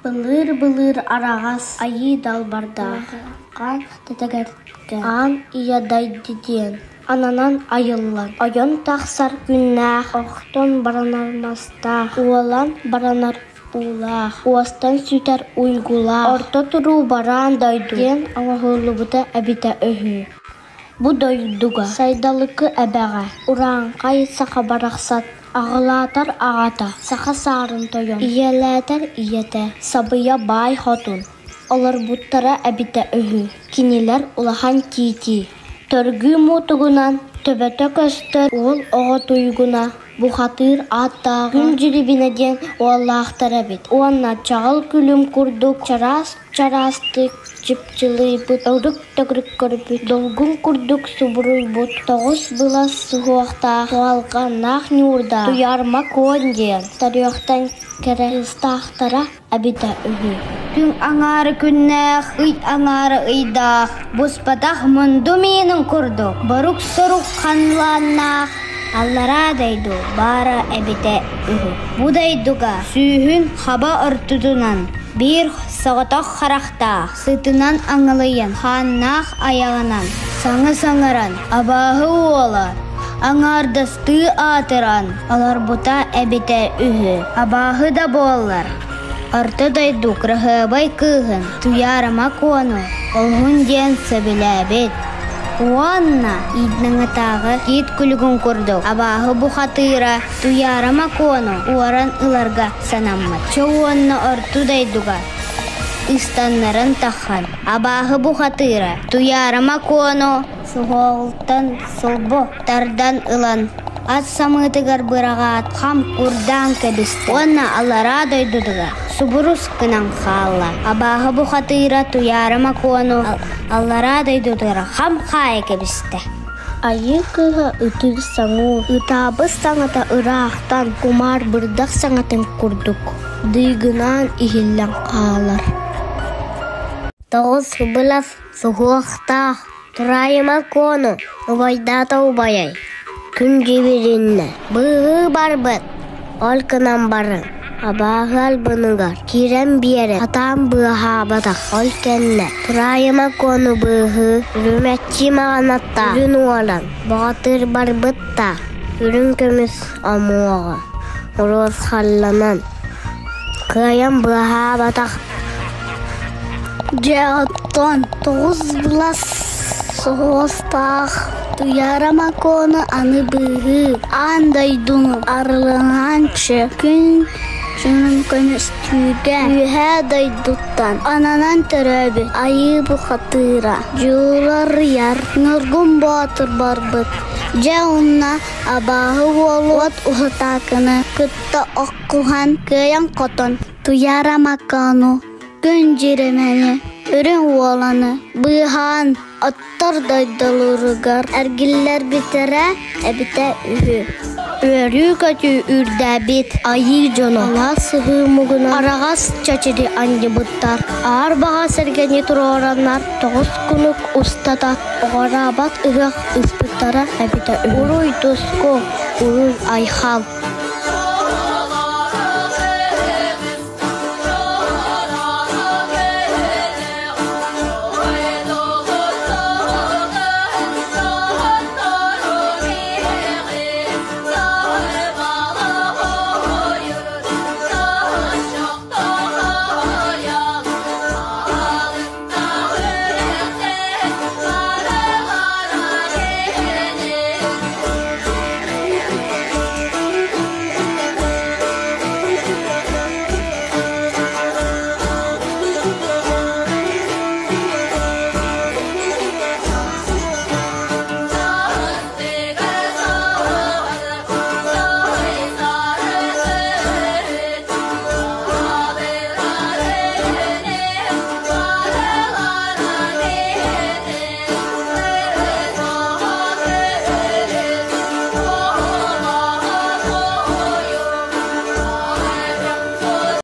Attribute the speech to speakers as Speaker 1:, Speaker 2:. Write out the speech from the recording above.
Speaker 1: Былыыр-былыр араҕас айыы далбардаах тэтэгэргэ аан ийэ дайды диэн ананан айыллан, ойон тахсар күннээх, охтон баранар мастаах, уолан баранар уулаах, уостан сүтэр уйгулаах, орто туруу бараан дойду диэн оҥоһуллубута эбитэ үһү. Бу дойдуга Сайдалыкы эбэҕэ урааҥхай саха барахсат аҕалаатар аҕата, саха саарын тойон, ийэлээтэр ийэтэ, сабыйа баай хотун олорбуттара эбитэ үһү. Кинилэр улахан тиити, төргүү муутугунан төбөтө көстөр уол оҕо туйгуна бухатыыр ааттаах Күн Дьирибинэ диэн уоллаахтар эбит уонна чаҕыл күлүм курдук чараас-чараастык чыпчылыйбыт, ырык-төгүрүк көрбүт, долгун курдук субуруйбут, тоҕус былас суһуохтаах, туһалҕаннаах ньуурдаах Туйаарма Куон диэн төрүөхтэн кэрэ кыыстаахтара эбитэ үһү.
Speaker 2: Күн аҥаара күннээх, ый аҥаара ыйдаах, буспатах мунду миинин курдук, борук-сорук ханлааннаах аллараа дойду баара эбитэ үһү. Бу дойдуга сүүһүн хаба ортотунан биир соҕотох харахтаах, сытынан аҥылыйан, хааннаах айаҕынан саҥа саҥаран, абааһы уола аҥаардастыы аатыран олорбута эбитэ үһү. Абааһы да буоллар, Орто дойду кыраһыабай кыыһын Туйаарыма Куону олуһун диэн сөбүлээбит уонна Ииднаҥатааҕы киит күлүгүн курдук абааһы бухатыыра Туйаарыма Куону уоран ыларга санаммыт. Чэ уонна Орто дойдуга ыстаннаран таххан абааһы бухатыыра Туйаарыма Куону суһуоҕуттан сулбу тардан ылан ат самыытыгар быраҕаат хам курдаан кэбистэ уонна аллараа дойдутугар субурус гынан хаалла. Абааһы бухатыыра Туйаара Макуону аллараа дойдутугар хам хаайа кэбистэ.
Speaker 1: Айыы кыыһа ытыыр саҥуу, ытаабыт саҥата ыраахтан кумаар бырдах саҥатын курдук дыыгынаан иһиллэн хаалар.
Speaker 3: Тоҕус былас суһуохтаах Тураайыма Куону убайдаата убайай, күн дьибириннэ, быыһыы барбыт, ол гынан баран абааһы албыныгар киирэн биэрэн сатаан быыһаабатах. Ол кэннэ Тураайыма Куону быыһыы үрүмэччи маҕанаттаах үрүн уолан баҕатыр барбыт да үрүҥ көмүс омуоҕа уруосхалланан кыайан быыһаабатах.
Speaker 1: Дьэ оттон тоҕус былас соһуостаах Туйаара Макуону аны быыһыы, аан дойдуну арылыҥаанчы күн дьонун көмүскүүргэ үөһээ дойдуттан ананан төрөөбүт айыы бухатыыра Дьуларыйар Ньургун Боотур барбыт. Дьэ онно абааһы уолу уот уһатаакыны кытта оххуһан кыайан-хотон Туйаара Макану Күн Дьирэмэни, Үрүҥ Уоланы быыһаан оттор дойдулууругар эргиллэрбитэрэ эбитэ үһү. Үөрүү-көтүү үрдээбит айыы дьоно алаас сыһыы мугунан араҕас чэчири анньыбыттар. Аар баҕа сэргэни туруораннар тоҕус кунук устата оҕораабат ыһыах ыспыттара эбитэ үһү. Уруй туску, уруй айхал!